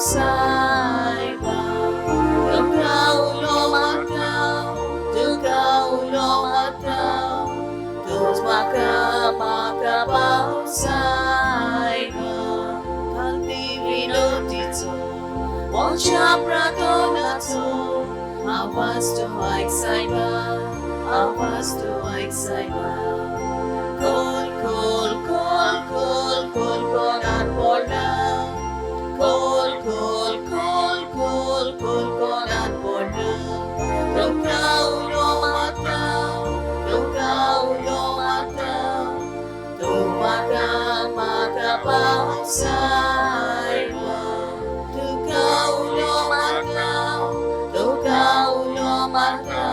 सायबा. तुका उलो मारता, तुका उलो मारता, तूंच म्हाका म्हाका पाव सायबा. घालती विनोदीचो म्हज्या प्रार्थनाचो आवाज तूं आयक सायबा, आवाज तूं आयक सायबा. खोल खोल खोल खोल खोल कोणात पडला, खोल खोल खोल खोल खोल कोणात पडला. तुका उलो मारता, तुका उलो मारता, तूं म्हाका म्हाका पाव सायबा. तुका उलो मारता, तुका उलो मारता,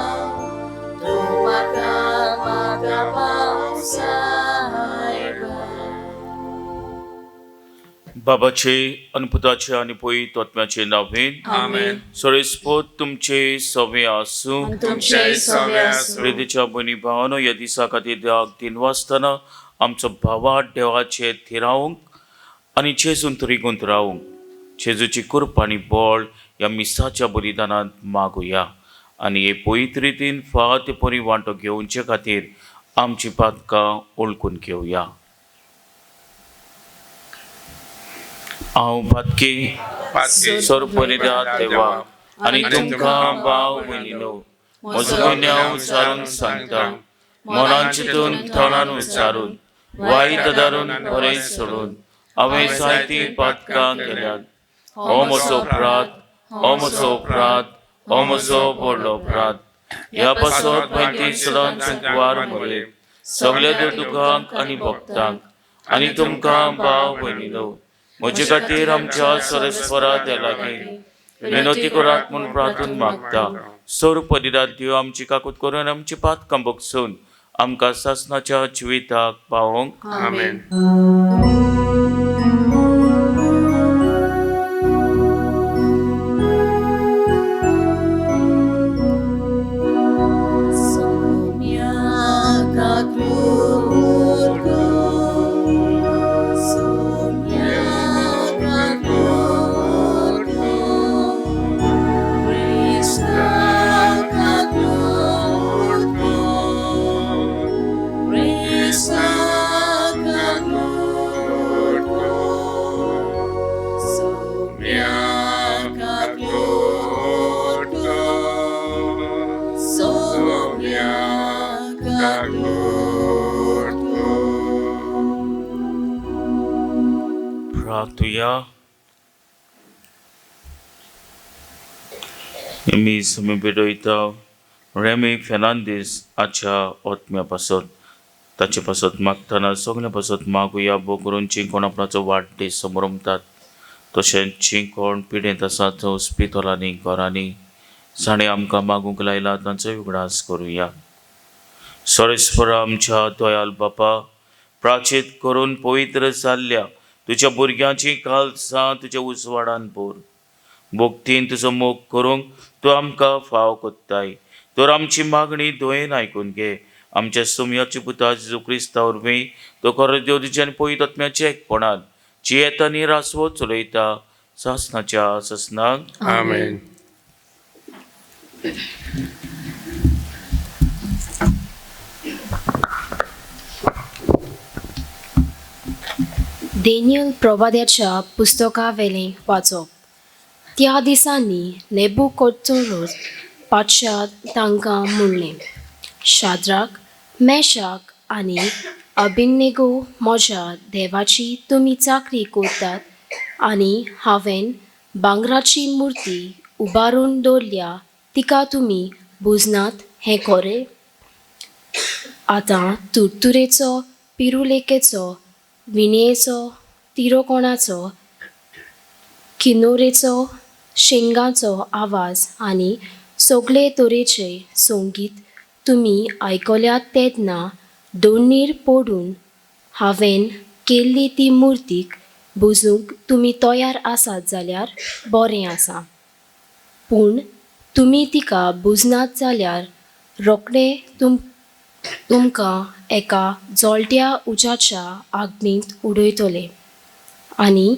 तूं म्हाका म्हाका पाव सायबा. बाबाचे आनी पुताचे आनी पवित्र आत्म्याचे नांवेन. आमेन. सरेस्पोत तुमचे सवे आसूं. आनी तुमचेय सवे आसूं. प्रेतीच्या भयणी भावानो, ह्या दिसा खातीर देवाक दिनवासतना आमचो भावा देवाचे थिरावंक आनी जेजून रिगून रावंक जेजूची कृपा आनी बळ ह्या मिसाच्या बलिदानांत मागुया आनी हे पवित्र रितीन फाव ते परी वांटो घेवचे खातीर आमची पातकां ओळखून घेवया. हांव पातकी पातकी सर्वपरिदा देवा आनी तुमकां भाव भयणीनो म्हजो गुन्यांव उच्चारून सांगता. मनान चिंतून, तोंडान उच्चारून, वायट धरून, बरें सोडून हांवें जायतीं पातकां केल्यात. हो म्हजो अपराध, हो म्हजो अपराध, हो म्हजो व्हडलो अपराध. ह्या पासत माहिती सदांच सुकवार मरे सगल्या दुखांक आनी भक्तांक आनी तुमकां भाव भयणीनो म्हजे खातीर आमच्या सरस्वरा त्या लागीं विनोती करात म्हूण प्रार्थून मागता. सर्व देव आमची काकूत करून आमची पातकां बगसून आमकां सासनाच्या जिविताक पावोवंक. आमेन. Soumya kaklurko, Soumya kaklurko, Krishna kaklurko, Krishna kaklurko, Soumya kaklurko, Soumya kaklurko. प्रार्थुया. मीस आमी भेटयता रेमी फेर्नांदीस हाच्या आत्म्या पासत. ताचे पासत मागतना सगल्या पासत मागुया. भोव करून जी कोण आपणाचो वाडदीस समरमतात, तशेंच जी कोण पिडेंत आसात हॉस्पिटलांनी, घरांनी, जाणें आमकां मागूंक लायला तांचोय उगडास करुया. सरेस्वरा आमच्या दयाल बापा, प्राचीत करून पवित्र जाल्ल्या तुज्या भुरग्यांची काळजां तुज्या उजवाडान भर. भक्तीन तुजो मोग करूंक तूं आमकां फाव कोत्ताय, तर आमची मागणी दयेन आयकून घे. आमच्या सोमयाची पुता जेजू क्रिस्ता वरवीं, तो खरो देव तुज्या आनी पवित्र आत्म्याच्या एकपणान जियेता आनी रासवो चलयता सासनाच्या सासनाक. आमेन. डेनियल प्रवाद्याच्या पुस्तकावेलें वाचप. त्या दिसांनी नेबुकोदरोज पातशा तांकां म्हणलें, शाद्राक, मेशाक आनी अबिन्नेगो, म्हज्या देवाची तुमी चाकरी करतात आनी हांवें भांगराची मुर्ती उबारून दवरल्या तिका तुमी बुजनात हें खरें? आतां तुरतुरेचो, पिरुलेकेचो, विणयेचो, तिरोकोणाचो, किनोरेचो, शिंगाचो आवाज आनी सगळे तरेचे संगीत तुमी आयकल्यात तेन्ना दोनीर पडून हांवें केल्ली ती मुर्तीक बुजूंक तुमी तयार आसात जाल्यार बरें आसा. पूण तुमी तिका बुजनात जाल्यार रोखडें तुमकां एका जळट्या उज्याच्या आग्नींत उडयतले आनी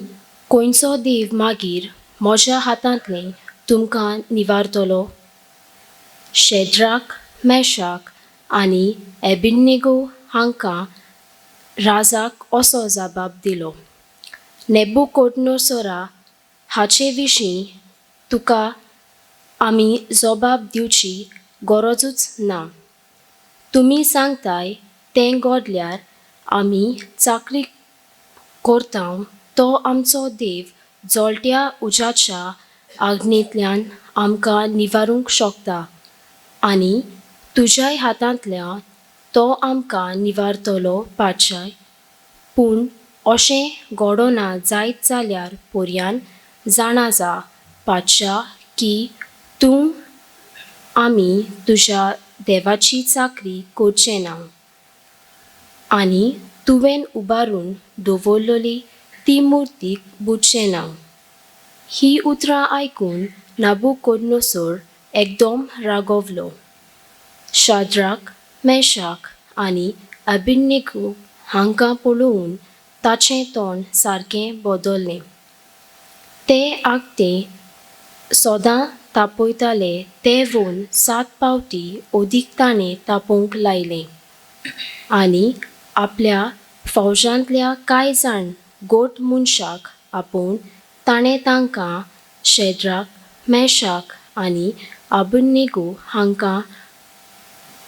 खंयचो देव मागीर म्हज्या हातांतलें तुमकां निवारतलो? शेद्राक, मेशाक आनी एबिन्नेगो हांकां राजाक असो जबाब दिलो, नेबुकोडनोसोरा हाचे विशीं तुका आमी जबाब दिवची गरजूच ना. तुमी सांगताय तें घडल्यार आमी चाकरी करता तो आमचो देव जळट्या उज्याच्या आग्नेंतल्यान आमकां निवारूंक शकता आनी तुज्याय हातांतल्यान तो आमकां निवारतलो पातशाय. पूण अशें घडोना जायत जाल्यार पर्यान जाणा जा पातशा की तूं आमी तुज्या देवाची चाकरी करचे ना आनी तुवें उबारून दवरलेली ती मुर्तीक बुडचें ना. ही उतरां आयकून नाबुकोडनोसोर एकदम रागवलो. शाद्राक, मेशाक आनी अबिन्नेगो हांकां पळोवन ताचें तोंड सारकें बदल्लें. ते आगते सदां तापयताले ते वोन 7 पावटी अदीक ताणें तापोवंक लायलें आनी आपल्या फौजांतल्या कांय जाण गोट मनशाक आपोवन ताणें तांकां शेद्राक, मेशाक आनी आबुन्नेगो हांकां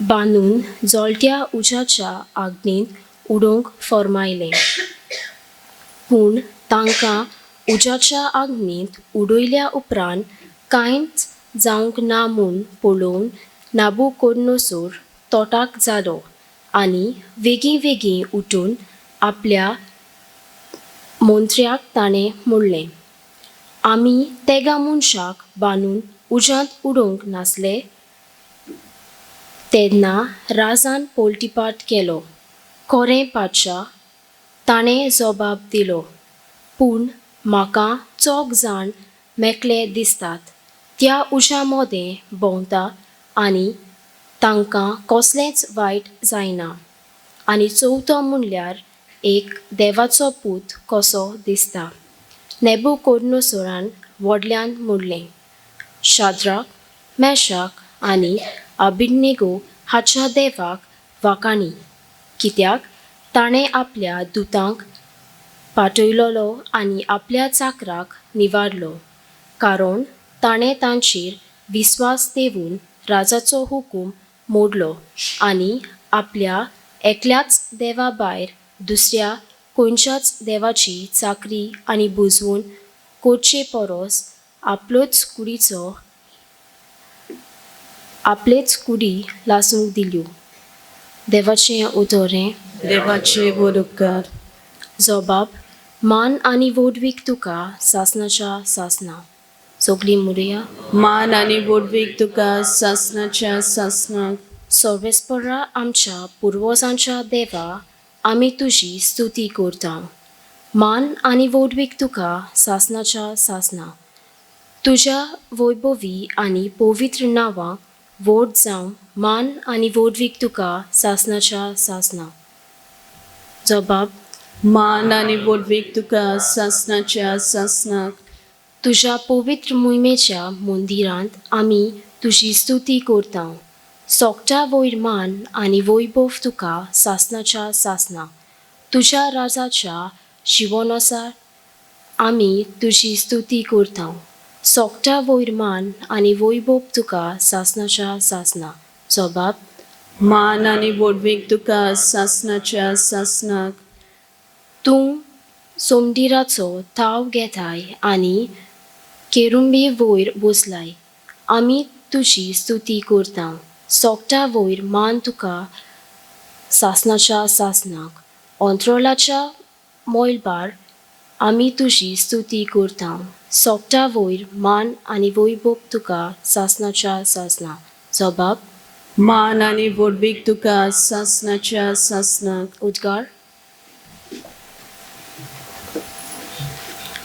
बांदून जळट्या उज्याच्या आग्नेंत उडोवंक फर्मायलें. पूण तांकां उज्याच्या आग्नेंत उडयल्या उपरांत कांयच जावंक ना म्हूण पळोवन नाबुकोडनोसोर तोटाक जालो आनी वेगीं वेगीं उठून आपल्या मंत्र्याक ताणें म्हणलें, आमी तेगा मनशाक बांदून उज्यांत उडोवंक नासले? तेन्ना राजान पोलटीपाट केलो. कोरें पातशा, ताणें जबाब दिलो, पूण म्हाका चोग जाण मेकळे दिसतात त्या उज्या मोदें भोंवता आनी तांकां कसलेंच वायट जायना आनी चवथो म्हणल्यार एक देवाचो पूत कसो दिसता. नेबुकोडनोसोरान व्हडल्यान म्हणलें, शाद्राक, मेशाक आनी अबिन्नेगो हाच्या देवाक वाखाणी, कित्याक ताणें आपल्या दुतांक पाठयलोलो आनी आपल्या चाकराक निवारलो, कारण ताणें तांचेर विस्वास दवरून राजाचो हुकूम मोडलो आनी आपल्या एकल्याच देवा भायर दुसऱ्या खंयच्याच देवाची चाकरी आनी बुजवून करचे परस आपलेच कुडी लासूंक दिल्यो. देवाचें उतर हें. देवाचे व्हड उपकार. जबाब मान आनी व्हडवीक तुका सासणाच्या सासना. सगळीं मुरया. मान आनी व्हडवीक तुका सासणाच्या सासणाक. सर्वेस्परा आमच्या पुर्वजांच्या देवा, आमी तुजी स्तुती करता. मान आनी व्हडवीक तुका सासणाच्या सासना. तुज्या वैभवी आनी पवित्र नांवाक व्हड जावं. मान आनी व्हडवीक तुका सासणाच्या सासना. जबाब मान आनी व्हडवीक तुका सासणाच्या सासणाक. तुज्या पवित्र मोहिमेच्या मंदिरांत आमी तुजी स्तुती करता. सोकट्या वयर मान आनी वैभव तुका सासणाच्या सासना. तुज्या राजाच्या शिवोनसार आमी तुजी स्तुती करता. सोकट्या वयर मान आनी वैभव तुका सासणाच्या सासना. जबाब मान आनी व्हडवीक तुका सासणाच्या सासणाक. तूं सोमदिराचो थाव घेताय आनी केरुंबी वयर बसलाय. आमी तुजी स्तुती करता. सोकट्या वयर मान तुका सासणाच्या सासणाक. अंत्रोलाच्या मोयलबार आमी तुजी स्तुती करता. सोकट्या वयर मान आनी वैभव तुका सासणाच्या सासना. जबाब मान आनी व्हडवीक तुका सासणाच्या सासणाक. उद्गार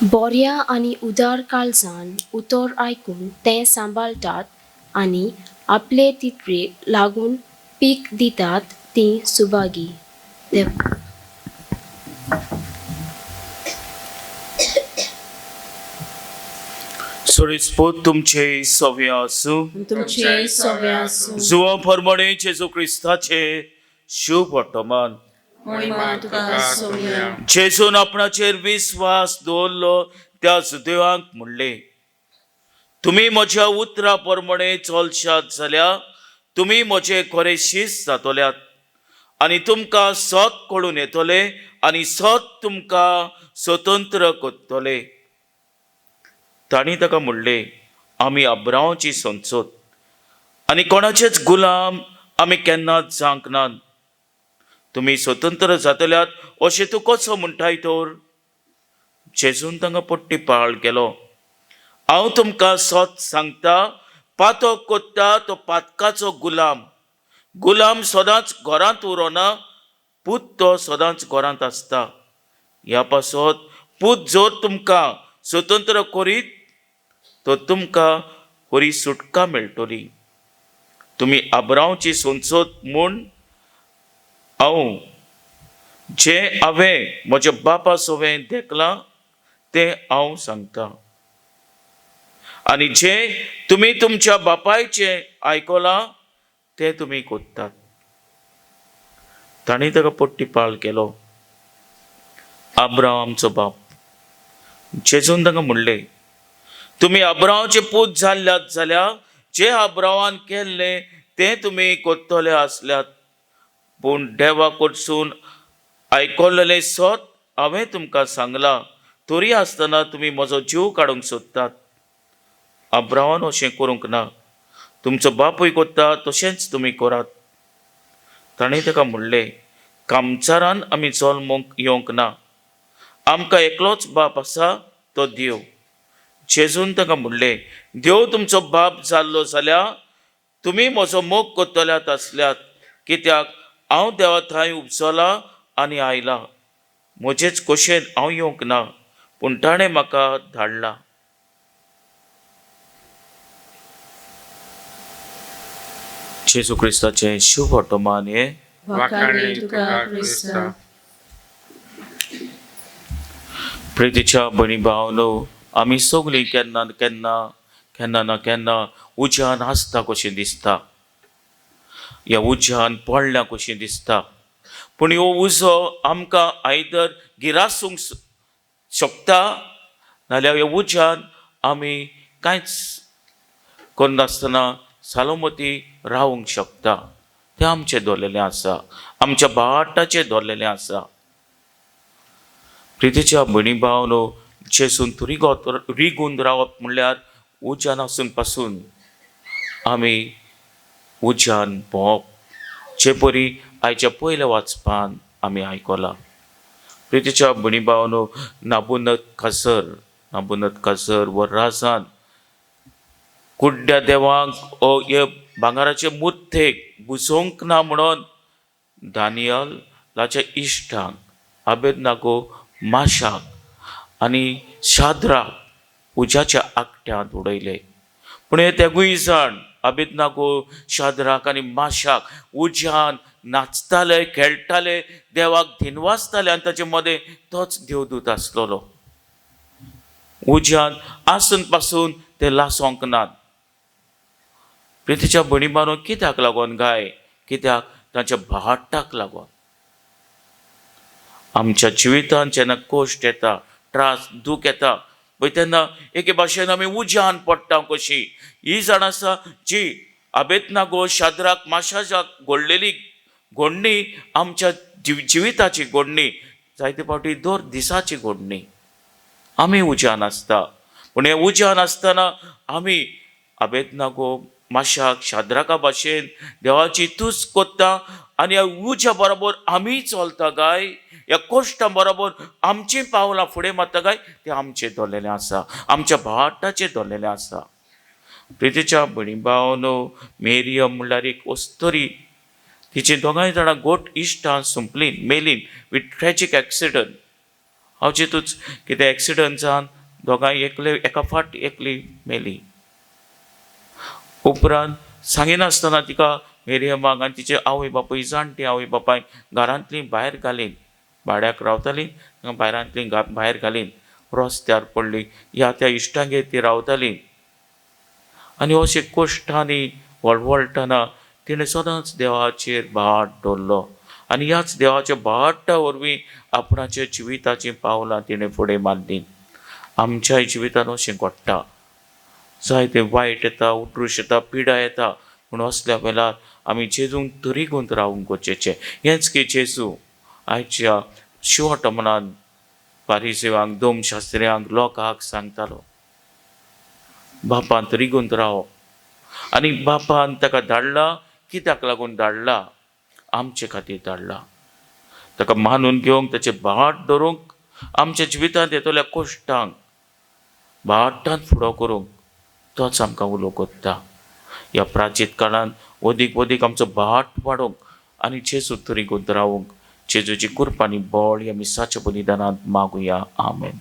बोऱ्या आनी उदार काळजान उतर आयकून तें सांबाळटात आनी आपले तितरे लागून पीक दितात तीं सुभागी. देव सोरीस्पोत तुमचे सवे आसूं. तुमचे सवे आसूं. जुवा परमणे जेजू क्रिस्ताचे शुभ वर्तमान. मोहिमा तुका सोम्या. जेजून आपणाचेर विस्वास दवरलो त्या सुदेवांक म्हणले, तुमी म्हज्या उतरा प्रमाणे चलशात जाल्यार तुमी म्हजे खरे शीस जातल्यात आनी तुमकां सत कळून येतले आनी सत तुमकां स्वतंत्र करतले. तांणी ताका म्हणले, आमी अब्रांवाची संसद आनी कोणाचेच गुलाम आमी केन्नाच जावंक नात. तुमी स्वतंत्र जातल्यात अशें तूं कसो म्हणटाय तर? जेजून तांकां पट्टी पाळ केलो, हांव तुमकां सत सांगता, पातो कोत्ता तो पातकाचो गुलाम. गुलाम सदांच घरांत उरोना, पूत तो सदांच घरांत आसता. ह्या पासत पूत जर तुमकां स्वतंत्र करीत तर तुमकां बरी सुटका मेळटली. तुमी आब्रांवची संसद म्हूण हांव जें हांवें म्हज्या बापा सवें देखलां तें हांव सांगता, आनी जें तुमी तुमच्या बापायचें आयकलां तें तुमी कोत्तात. तांणी ताका पट्टी पाळ केलो, आब्रांव आमचो बाप. जेजून तांकां म्हणलें, तुमी आब्रांवाचे पूत जाल्ल्यात जाल्यार जे आब्रांवान केल्लें तें तुमी कोत्तले आसल्यात. पूण देवा कडसून आयकल्लें सत हांवें तुमकां सांगलां, तरी आसतना तुमी म्हजो जीव काडूंक सोदतात. आब्रांवान अशें करूंक ना, तुमचो बापूय कोत्ता तशेंच तुमी करात. ताणें ताका म्हणलें, कामचारान आमी जल्मूंक येवंक ना, आमकां एकलोच बाप आसा तो देव. जेजून ताका म्हणलें, देव तुमचो बाप जाल्लो जाल्यार तुमी म्हजो मोग करतल्यात आसल्यात, कित्याक हांव देवा थंय उपजला आनी आयला. म्हजेच खोशेन हांव येवंक ना, पूण ताणें म्हाका धाडला. जेजू क्रिस्ताचें शुभ वर्तमान हें. वाखाणे तुका क्रिस्ता. प्रितीच्या भयणी भावनो, आमी सगळीं केन्ना केन्ना केन्ना ना केन्ना उज्यान आसता कशें दिसता, ह्या उज्यान पडल्या कशें दिसता. पूण ह्यो उजो आमकां आयदर गिरासूंक शकता, नाल्यार ह्या उज्यान आमी कांयच करनासतना सालोमती रावूंक शकता. तें आमचें दवरलेलें आसा, आमच्या भाटाचें दवरलेलें आसा. प्रितीच्या भयणी भावनो, जेसून रिगोत रिगून रावप म्हणल्यार उज्यान आसून पासून आमी उज्यान भोंवप, जे परी आयच्या पयल्या वाचपान आमी आयकलां. प्रितीच्या भयणी भावनो, नाबुनत खासर, नाबुनत खासर व राजान कुड्ड्या देवांक ओ हे भांगराचे मुर्तेक बुजोवंक ना म्हणून दानियलाच्या इश्टांक आबेदनागो माशाक आनी शाद्राक उज्याच्या आकट्यांत उडयले. पूण हे तेगूय जाण आबेदनागो शाद्राक आनी माशाक उज्यान नाचताले, खेळटाले, देवाक धिनवासताले आनी ताचे मदें तोच देवदूत आसलेलो. उज्यान आसून पासून ते लासोंक नात. प्रितीच्या भयणी बानो, कित्याक लागून गाय? कित्याक तांच्या भाटाक लागून. आमच्या जिवितांत जेन्ना कश्ट येता, त्रास दूख येता पळय, तेन्ना एके भाशेन आमी उज्यान पडटा कशी. ही जाण आसा जी आबेदनागो शाद्राक माशाजाक घडलेली घडणी आमच्या जिविताची घडणी, जायते फावटी दर दिसाची घडणी. आमी उज्यान आसता, पूण हे उज्यान आसतना आमी आबेदनागो माशाक शाद्राका भाशेन देवाची तूच कोत्ता आनी ह्या उज्या बरोबर आमी चलता काय, ह्या कश्टां बरोबर आमचीं पावलां फुडें मारता काय, तें आमचें दवरलेलें आसा, आमच्या भाटाचें दवरलेलें आसा. प्रितीच्या भयणी भावनो, मेरियम म्हणल्यार एक अस्तरी, तिची दोगांय जाणां गोट इश्टां सोंपलीं, मेलीन विथ ट्रॅजीक एक्सिडंट. हांव चिंतूच कितें एक्सिडंट जावन दोगांय एकले एका फाट एकली मेली. उपरांत सांगिनासतना तिका मेरियमाक आनी तिचे आवय बापूय, जाणटी आवय बापाय घरांतलीं भायर घालीन, भाड्याक रावतालीं भायरांतलीं भायर घालीन रस्त्यार पडली. ह्या त्या इश्टांगेर ती रावताली आनी अशे कश्टांनी वळवळटना तिणें सदांच देवाचेर भाट दवरलो आनी ह्याच देवाच्या भाटा वरवीं आपणाच्या जिविताचीं पावलां तिणें फुडें मारलीं. आमच्याय जिवितान अशें घडटा, जायते वायट येता, उट्रूश येता, पिडा येता, पूण असल्या वेळार आमी जेजूंक तरीगून रावूंक गरजेचें. हेंच की जेजू आयच्या शेवट मनान पारिसेवांक, दोमशास्त्र्यांक, लोकांक सांगतालो, बापान तरीगून रावप. आनी बापान ताका धाडला, कित्याक लागून धाडला? आमचे खातीर धाडला. ताका मानून घेवंक, ताचें भाट धरूंक, आमच्या जिवितांत येतल्या कश्टांक भाटांत फुडो करूंक तोच आमकां उलो कोत्ता. ह्या प्राचीत काळांत वदीक वदीक आमचो भाट वाडोवंक आनी जेजू तरी रावूंक जेजूची कृपा आनी बळ ह्या मिसाच्या बलिदानांत मागुया. आमेन.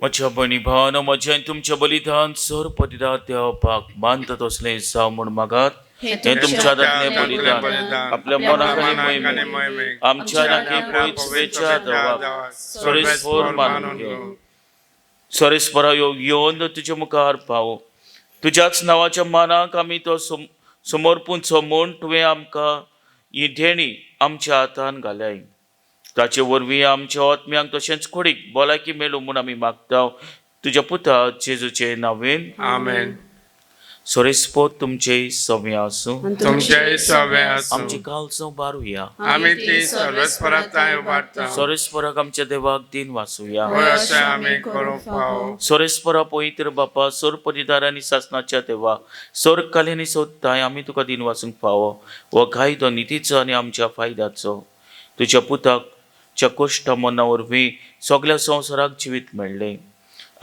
म्हज्या भयणी भावानो, म्हजें आनी तुमचें बलिदान सर पदिदार देवपाक मानता तसलें जावं म्हूण मागात. हें तुमच्या हातांतलें बलिदान आपल्या मनाक आनी मोहिमेक, आमच्या आनी पवित्र देवाक सरेस्वर मानून घेवं. सरेस्वरा येवन तुज्या मुखार पावो, तुज्याच नांवाच्या मानाक आमी तो समर्पूंचो म्हूण तुवें आमकां ही देणी आमच्या हातान घाल्याय. ताचे वरवीं आमच्या आत्म्यांक तशेंच कुडीक भलायकी मेळूं म्हूण आमी मागता, तुज्या पुता जेजूचे नांवेन. आमेन. सोरेस्पोत तुमचे सवे आसूं, तुमचे सवे आसूं. आमची कालचो बारुया. आमी ती सर्वेस्पराताय उबारता. सोरेस्पराक आमच्या देवाक दिन वाचुया. होय, अशें आमी करूंक फावो. सोरेस्परा पवित्र बापा, सोर पदिदार आनी सासनाच्या देवा, सोर काल्यानी सोदताय आमी तुका दिन वाचूंक फावो. हो कायदो नितीचो आनी आमच्या फायद्याचो. तुज्या पुताक च्या कश्ट मना वरवीं सगल्या संवसाराक जिवीत मेळ्ळें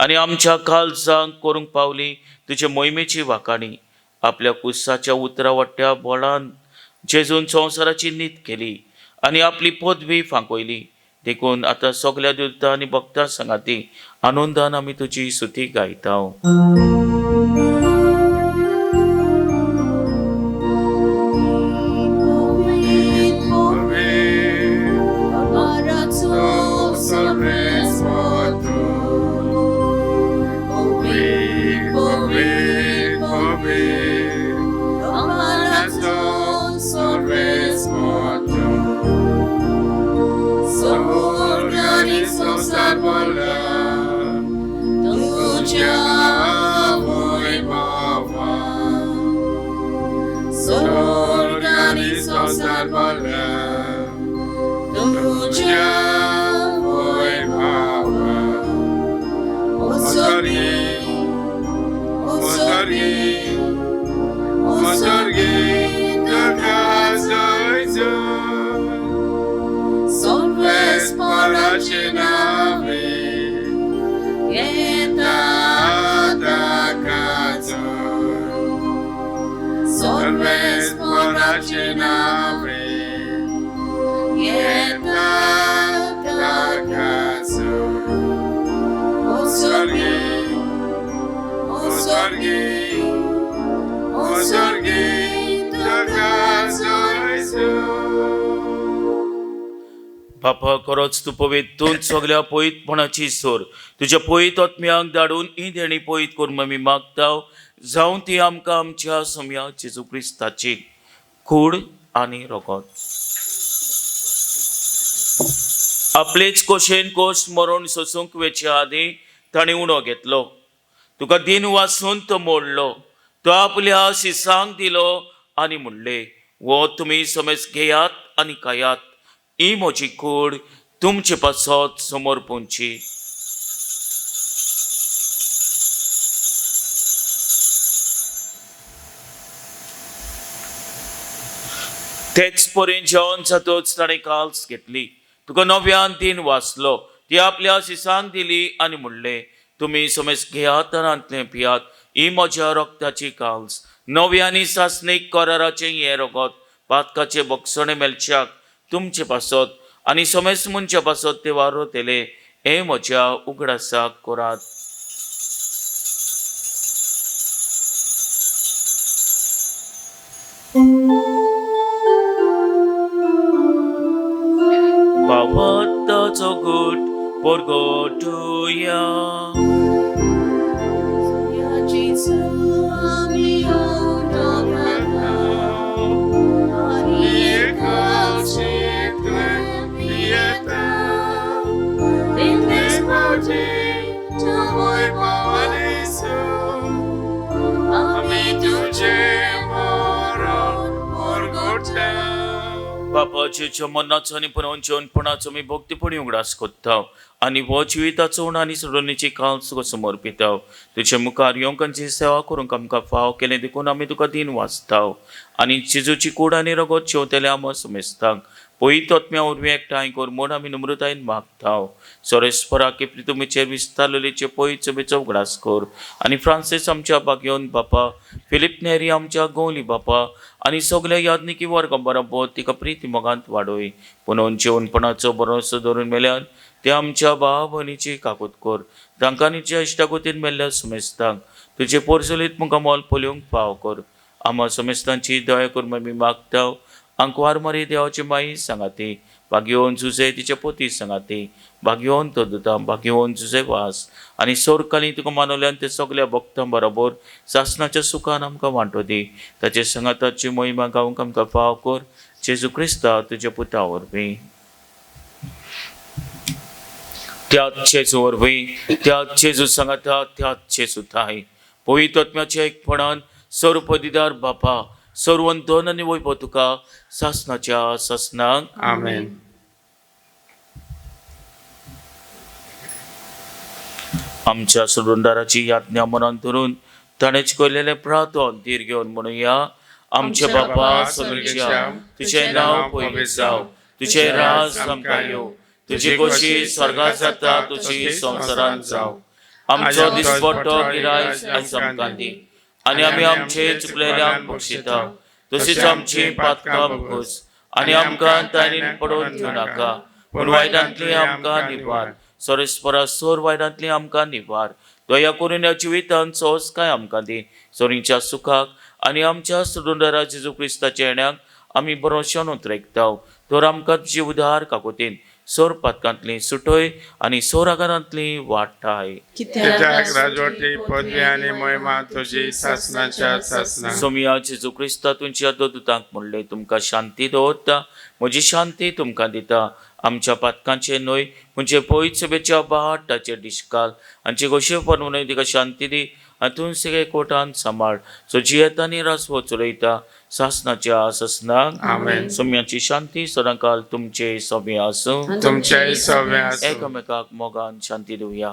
आनी आमच्या काळजांक करूंक पावली तुजे मोहिमेची वाखाणी. आपल्या कुसाच्या उतरा वाट्या बोळान जेजून संवसाराची नीत केली आनी आपली पदवी फांकयली. देखून आतां सगल्या दुतां आनी भक्तां सांगाती आनंदान आमी तुजी सुती गायता. बापा, खरोच तूं पवित्र, तूं सगल्या पवित्रपणाची सोर. तुज्या पवित्र आत्म्यांक धाडून ही देणी पवित्र करून आमी मागता, जावं ती आमकां आमच्या सम्या जेजू क्रिस्ताची कूड आनी रगत. आपलेच कोशेन कोश मरण सोसूंक वेचे आदीं ताणें उणो घेतलो, तुका दिन वासून तो मोडलो, तो आपल्या शिसांक दिलो आनी म्हणलें, वो तुमी समेज घेयात आनी खायात, ही म्हजी कूड तुमचे पासत समर्पूंची. तेच परेन जेवण जातच ताणें काल्स घेतली, तुका नव्यान दिन वाचलो, ती आपल्या शिसांक दिली आनी म्हणलें, तुमी समेज घेयात आनी पियात, ही म्हज्या रक्ताची काल्स, नव्या आनी सासणीक कराराचें हें रगत पातकाचें बक्षणें मेळच्याक तुमचे पासत आनी समेज मनच्या पासत ते वारोतले, हें म्हज्या उगडासाक करात. भावार्थाचो गूट परगटुया. बापाच्या मरणाचो आनी पुनर्जीवनपणाचो आमी भक्तीपणी उगडास कोत्ता आनी हो जिविताचो उण आनी सोडवणेची काल तुका समर्पिता. तुजे मुखार येवंकांची सेवा करूंक आमकां फाव केलें देखून आमी तुका दिन वाचता आनी जेजूची कूड आनी रगत शेंवतल्या आमकां समेस्तांक पयत आत्म्या वरवीं एकठांय कर म्हूण आमी नम्रतायेन मागता. सोरेस्पराक तुमीचेर विस्तारलेचे पयत सभेचो उगडास कर आनी फ्रांसीस आमच्या बागयोन बापा, फिलीप नेरी आमच्या गोवली बापा आनी सगल्या यादनिकी वर्गां बरोबर तिका प्रिती मोगांत वाडोय. पुनोन जेवणपणाचो बरोसो धरून मेल्यान ते आमच्या भाव भयणीची काकूत कर, तांकां निच्या इश्टागतीन मेल्ल्या समेस्तांक तुजे पोरसुलीत मुखार मोल पळोवंक फाव कर. आमा समेस्तांची दया कर आमी मागता. आंकवार मारी देवाची माई सांगाती, भाग्यवन जुजे तिचे पोती सांगाती, भाग्यवन तो दुता, भाग्यवन जुजे वास आनी सोरकाली तुका मानवल्यान ते सगल्या भक्तां बरोबर सासणाच्या सुखान आमकां वांटो दी. ताचे सांगाताची मोहिमा गावंक आमकां फाव कर, जेजू क्रिस्ता तुज्या पुता वरवीं. त्याच जेजू वरवीं, त्याच जेजू सांगाता, त्याच जेजू थाय पवित्र आत्म्याच्या एकपणान सर्व पदिदार बापा, सर्वन दोन आनी वैभव तुका सासणाच्या सासणाक. आमेन. आमच्या सोडूनदाराची याज्ञा मनान धरून ताणें केलेलें प्रार्थन धीर घेवन म्हणुया. आमच्या बापा स्वर्गीच्या, तुजें नांव पयलीं जावं, तुजें राज आमकां येवं, तुजी खोशी स्वर्गात जाता तुजी संवसारांत जावं. आमचो दिसपट्टो गिरायक आयज आमकां दी आनी आमी आमचे चुकलेल्यांक बक्षिता, तशीच आमची पातकां बगोस आनी आमकां ताणें पडोवन घेवं नाका, पूण वायटांतली आमकां निवार. सोरेस्परा सोर वायटांतली आमकां निवार. दया करून ह्या जिवितांत सोंसकाय आमकां दी, सोरींच्या सुखाक आनी आमच्या सोडूनदारा जेजू क्रिस्ताच्या येण्याक आमी बरोशन उतरेकता. तर आमकां तुजी उदार काकोतीन सोर पातकांतली सुटय आनी सोर आगारांतली वाटाय. कित्याक राजवटी पदवी आनी महिमा तुजी सासणाच्या सासणा. सोमिया जेजू क्रिस्ता तुमच्या दुतांक म्हणलें, तुमकां शांती दवरता, म्हजी शांती तुमकां दिता. आमच्या पातकांचे न्हय म्हणजे पयत सभेच्या बाट ताचेर डिशकाल आमचे गोशे पनवून तिका शांती दी आनी तूं सगळे कोटान सांबाळ. सो जियेता आनी रासवो चलयता सासणाच्या सासणाक. आमेन. सोम्याची शांती सदांकाल तुमचे सभे आसूं. तुमचेय सभे आसूं. एकामेकाक मोगान शांती दिवया.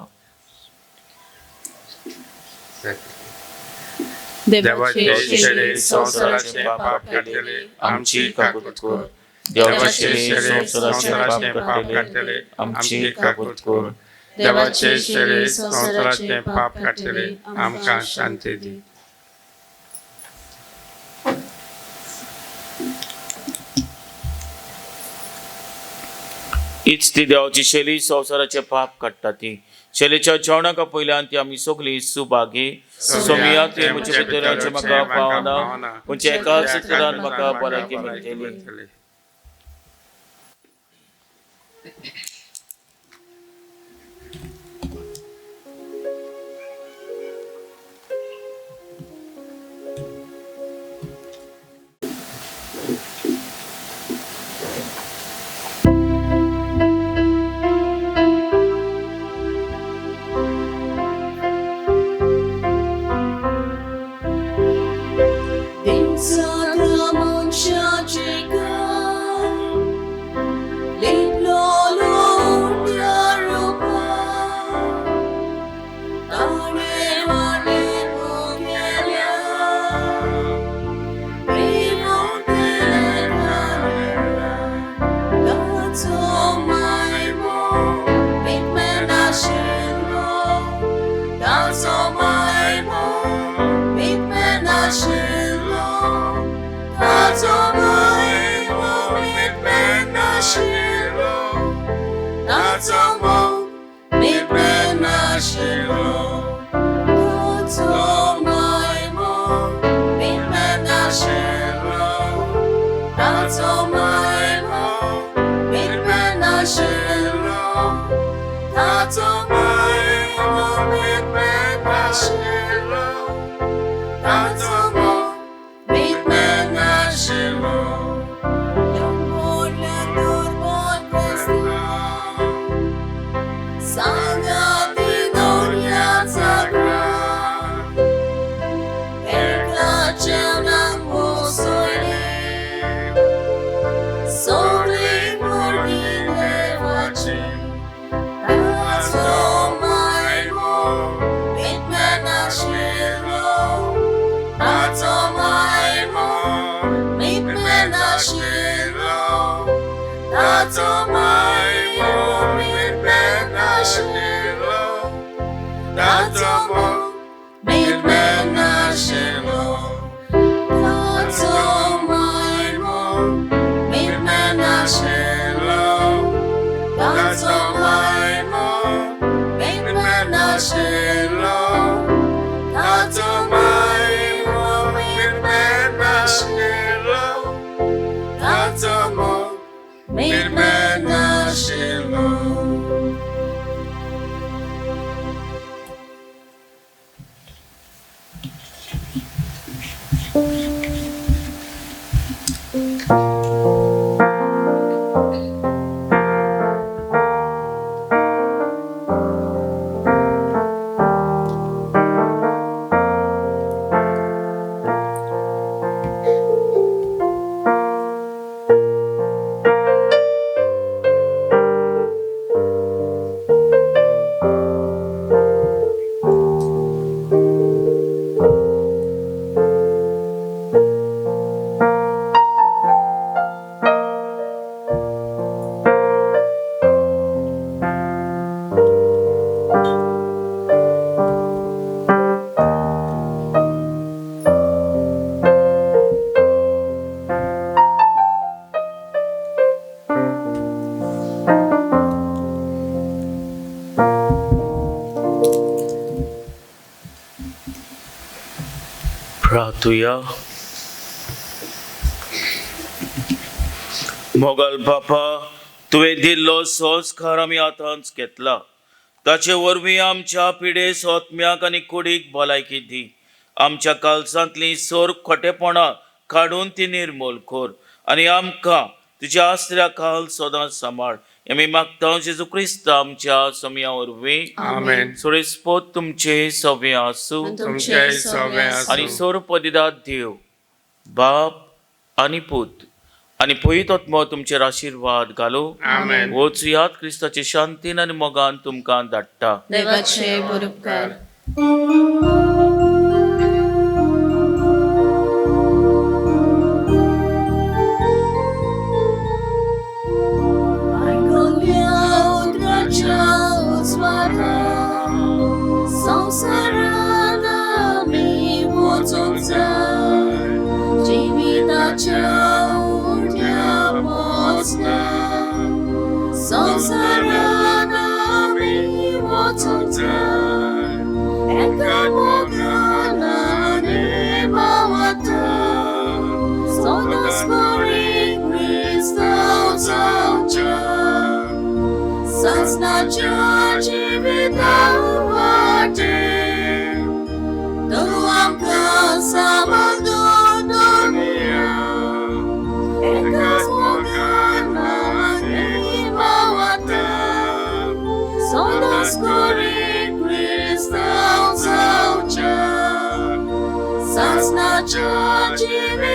देवाचे शेरे संवसाराचे पाप काडटले, आमची काकूत कर. देवाचे देवाचे संवसाराचे पाप काडटले, आमची काकूत कर. देवाचे शेरे संवसाराचे पाप काडटले, आमकां शांती दी. हीच ती देवाची शैली संवसाराचे पाप काडटा ती शैलीच्या जेवणाक पयल्यान ती आमी सगळीं सुभागी. सोमिया तुवें म्हजे भितर म्हाका पावना, पूण एकाच उतरान म्हाका भलायकी मेळटली. ताचो मायमो निर्मेन आशिल्लो, ताचो मोग निर्मेन आशिल्लो, ताचो मायमो निर्मेन आशिल्लो, ताचो मायमो निर्मेन आशिल्लो, ताचो मायमो निर्मेन आशिल्लो, ताचो मोग निर्मेन आशिल्लो. प्रार्थुया. मोगल बापा, तुवें दिल्लो संस्कार आमी आतांच घेतला, ताचे वरवीं आमच्या पिडे सोत्म्याक आनी कुडीक भलायकी दी. आमच्या कालसांतलीं सोर खोटेपणां काडून ती निर्मूल कर आनी आमकां तुज्या आसऱ्या खाल सदांच सांबाळ. आमी मागता जेजू क्रिस्त आमच्या समया वरवीं. आमेन. सोरेस्पोत तुमचे सवे आसूं तुमचे सवे आसूं. आनी सोर पदिदात देव बाप आनी पूत आनी पवित्र तुमचेर आशिर्वाद घालू. आमेन. वचुयात क्रिस्ताचे शांतीन आनी मोगान तुमकां धाडटा. देवाचे बरोबकार. संसारान आमी वचूंक जाय, जिविताच्या उण्या पोसना. संसारान आमी वचूंक जाय, एका मोगान आनी भावार्थ, सदांच बरी क्रिस्तांव जावच्या. सासणाच्या जिविता वाटेर तूं आमकां सांबाळून दवरिया. एकाच मोगान आनी भावार्थान सदांच बरी क्रिस्तांव जावच्या. सासणाच्या जिविता